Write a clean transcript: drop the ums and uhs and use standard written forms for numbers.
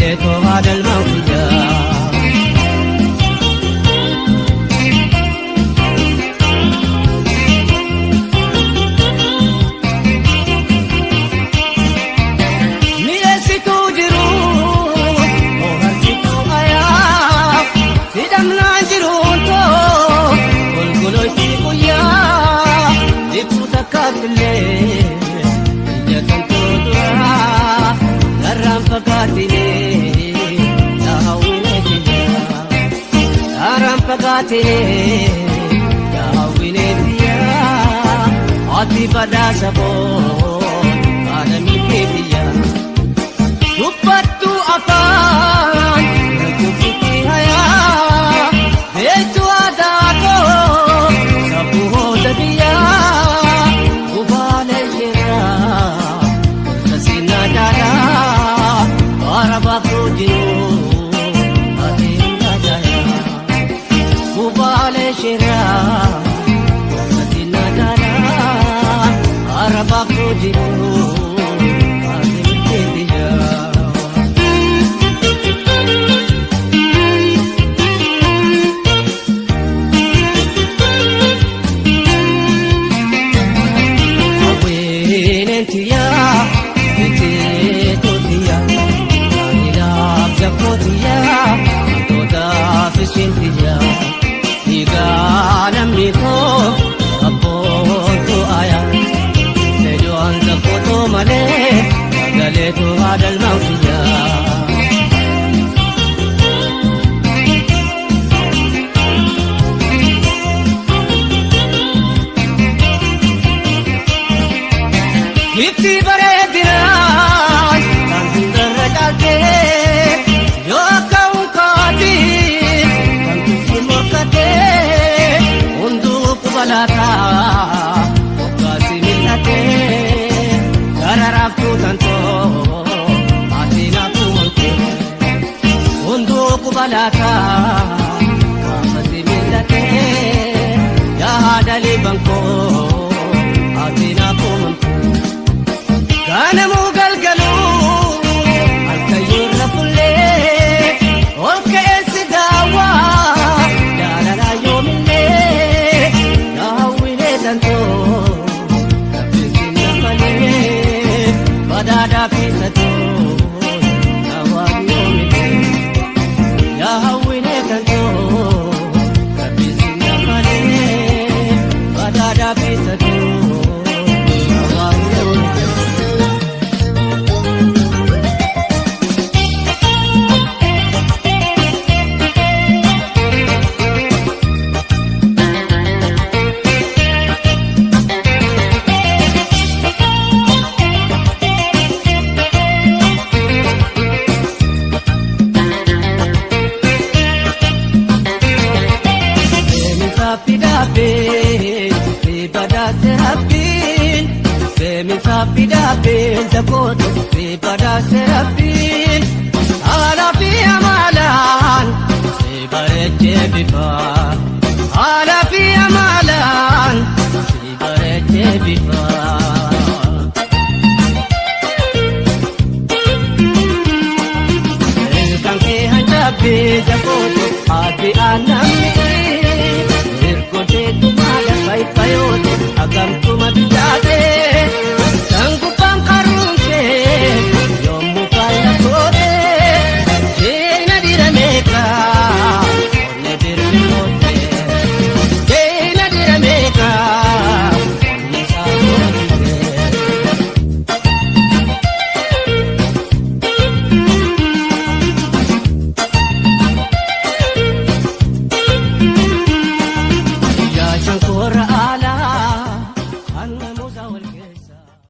Sagaleetoo haadha ilmaan. Mi'eessituu jiru ho'arsituu ayaa hidhamnaan jiruun too golgolootti guyyaa dhibbuu takkaaf illee ija kan tuuturaa narraan fagaatinee daawwinee biyyaa narraan fagaatinee daawwinee biyyaa ati badhaasa boo haadha milkee biyyaa. Dubbattu afaan nuti hayaa beektu aadaa koo sabbuu biyyaa gubaalee sheeraa sasiinaa jaalaa baara baaftuu jiru ati hundaa gubaalee sheeraa sasiinaa jaalaa baara baaftuu jiru ati biyyaa. Hawwinentiyaa iteetootiyaa Anilaaf jakkootiyaa Tootaaf ishintiyaa Dhiigaa namni koo abboontu ayaa Seejoon zakkootoo malee sagaleetu haadha ilmaan kiyyaa. Ifti bareedinaan kan hundarra caaltee yoo akka unkaati kan tuffii morkatee hunduu qubalaataa hoggaasi mil'atee gararaaftuu tantoo ati naaf uumamtee hunduu qubalaataa gaafasi mil'atee yaa haadha libankoo ati naaf uumamtee. Ganamuu galgaluu halkayyuurra fullee ol ka'eessi daawwaa jaalalaa yoomillee daawwilee tantoo rabbisi nafalee badhaadhaa fi satoo daawwaa yoomillee daawwilee tantoo rabbisi nafalee badhaadhaa fi satoo daawwaa yoomillee. Deemsa fi badhaase rabbiin deemsa fi dhaabbee zakootu fi badhaase rabbiin haala fi amaalaan si bareechee bifa haala fi amaalaan si bareechee bifa. Ilkaan kee hancabbee zakootu addi aannan mi'ee. Ergoteetu maala fayyootu akkam.